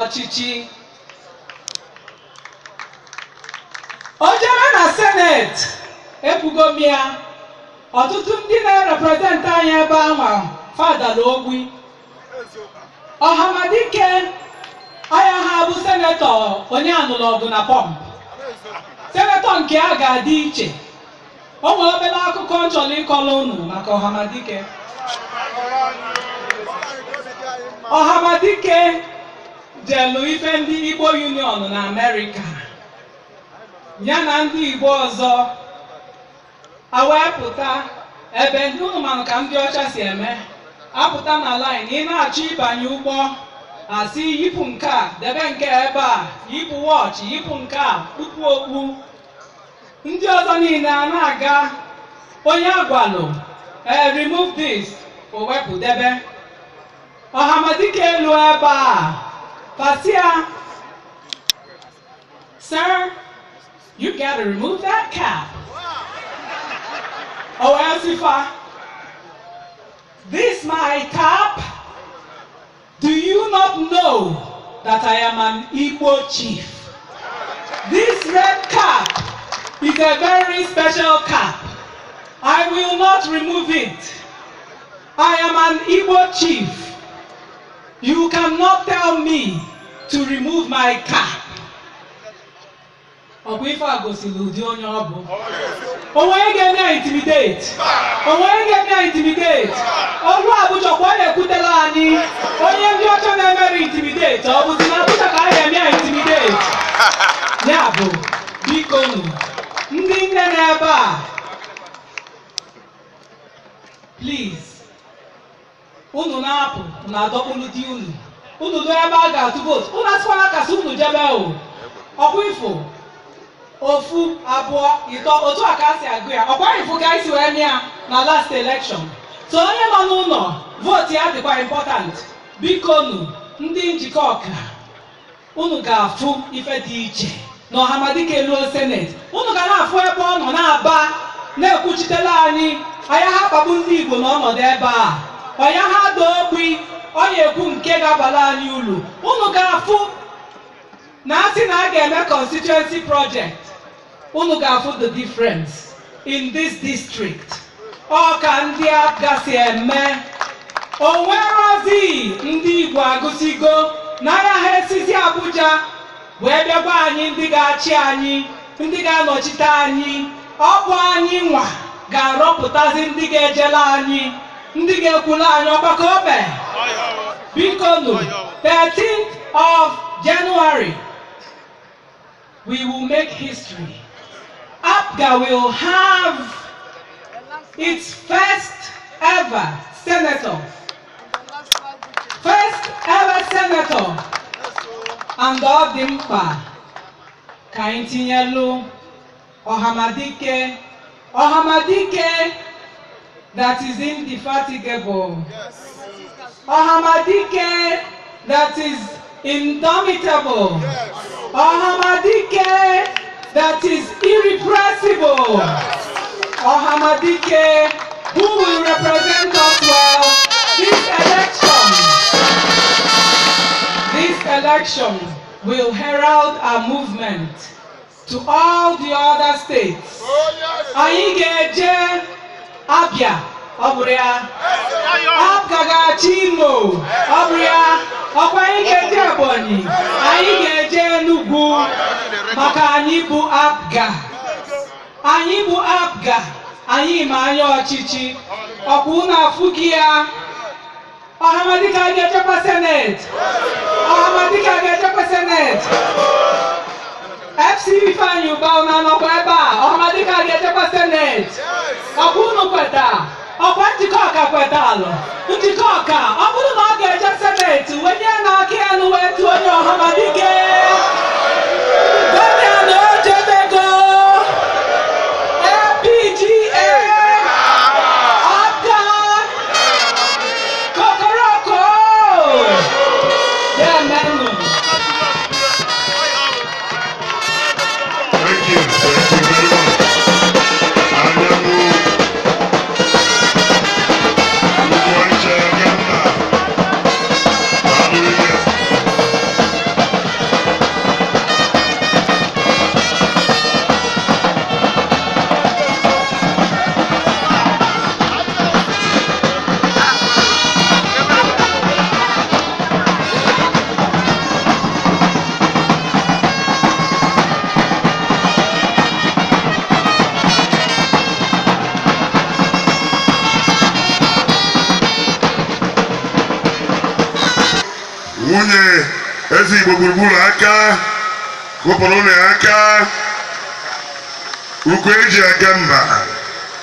Ọchịchị o jere na Senate, ekwugo m ya, ọtụtụ ndị na-erepresent anyị ebe ahụ fadala ogbi. Ọhamadike anya ha bụ senator onye anụrụ ọgụ na pump. Senator nke a ga-adị iche. O nwere obere akụkọ m chọrọ ịkọrọ unu maka Ọhamadike. Ọhamadike jelu ife ndị Igbo Union na Amerịka, ya na ndị Igbo ọzọ awee pụta ebe ndị unu manụ ka ndị ọcha si eme apụta na line. Ị na-achọ ịbanye ụgbọ, asị yipụ nke a, debe nke ebe a, yipụ watch, yipụ nke a, kpupu okpu. Ndị ọzọ niile a na-aga, onye agwalụ ee, "Remove this," o wepụ debe. Ọhamadike elu ebe a fasia, "Sir, you gotta remove that cap." O wee sị fa, "This my cap? Do you not know that I am an Igbo chief? This red cap is a very special cap. I will not remove it. I am an Igbo chief. You cannot tell me to remove my cap." Ọ bụ ife a gosiri ụdị onye ọ bụ. Onwe ga-eme ya intimidate, onwe ga-eme ya intimidate. Ọrụ Abuja kwa ọ na-ekwutela anyị onye ndị ọcha na-emere intimidate, ọ bụzi na Abuja ka a ga-eme ya intimidate? Ya bụ, biko nụ, ndị nne n'ebe a, please, unu na-apụ, unu adọkpụrụ di unu. Unu ruo ebe a ga-atụ vootu, unu asịkwana kasị unu jebe o. Ọkwa ifo ofu, abụọ, ịtọ, otu a ka a si agụ ya. Ọkwa ifo ka anyị si wee mee ya na last election. So onye nọ n'ụlọ, vootu ya dịkwa important. Biko nụ, ndị Njikọ Ọka, unu ga-afụ ife dị iche na Ọhamadike luo Senate. Unu ga na-afụ ebe ọ nọ na-aba na-ekwuchitela anyị anya ha kpagbu ndị Igbo n'ọnọdụ ebe a, ọnya ha doo ogbi, ọ ya ekwu nke ga-abala anyị uru. Unu ga-afụ na asị na a ga-eme constituency project, unu ga-afụ the difference in this district. Ọ ka ndị a si eme onwerozi ndị Igbo agụsigo n'anya ha esizi Abuja wee bịa gwa anyị ndị ga-achị anyị, ndị ga-anọchite anyị. Ọ bụ anyị nwa ga-arọpụtazi ndị ga-ejele anyị, ndị ga-ekwulu anyị ọgbakọ ome. Biko nụ, 13th of January, we will make history. APGA will have its first ever senator, first ever senator, and ọ dị mkpa ka anyị tinyelu Ọhamadike. Ọhamadike that is indefatigable, Ọhamadike that is indomitable, Ọhamadike that is irrepressible, Ọhamadike who will represent us well this election. This election will herald our movement to all the other states. Anyị ga-eje Abia, ọ bụrụ ya. APGA ga-achị Imo, ọ bụrụ ya. Ọkwa anyị ga-eje Ebonyi, anyị ga-eje Enugu, maka anyị bụ APGA. Anyị bụ APGA, anyị ma anya ọchịchị. Ọkwa unu afụghị ya? Ọhamadike a ga-echekwa Senate, Ọhamadike a ga-echekwa Senate. FC Ifeanyi Uba, unu anọkwa ebe a? Ọhamadike a ga-echekwa Senate. Ọkwa unu kweta? Ọkwa Njikọ Ọka kweta alụ Njikọ Ọka, ọ bụrụ na ọ ga-eje Senate, wenye n'aka ya nụ wee tụọ onye Ọhamadike. Damian ojebego APGA, APGA, kokoroko demenụ. Thank you. Thank you very much. Anyanwụ. Ugwu Acha Gana. Daalụ ihe. Eze Igbo gburugburu aka, kụpụrụ ụlọ ya aka. Ukwu eji aga mba.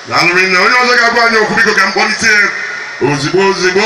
Daalụ rinne. Onye ọzọ ga-agwa anyị okwu, biko, ka m kpọlite ya ozigbo ozigbo.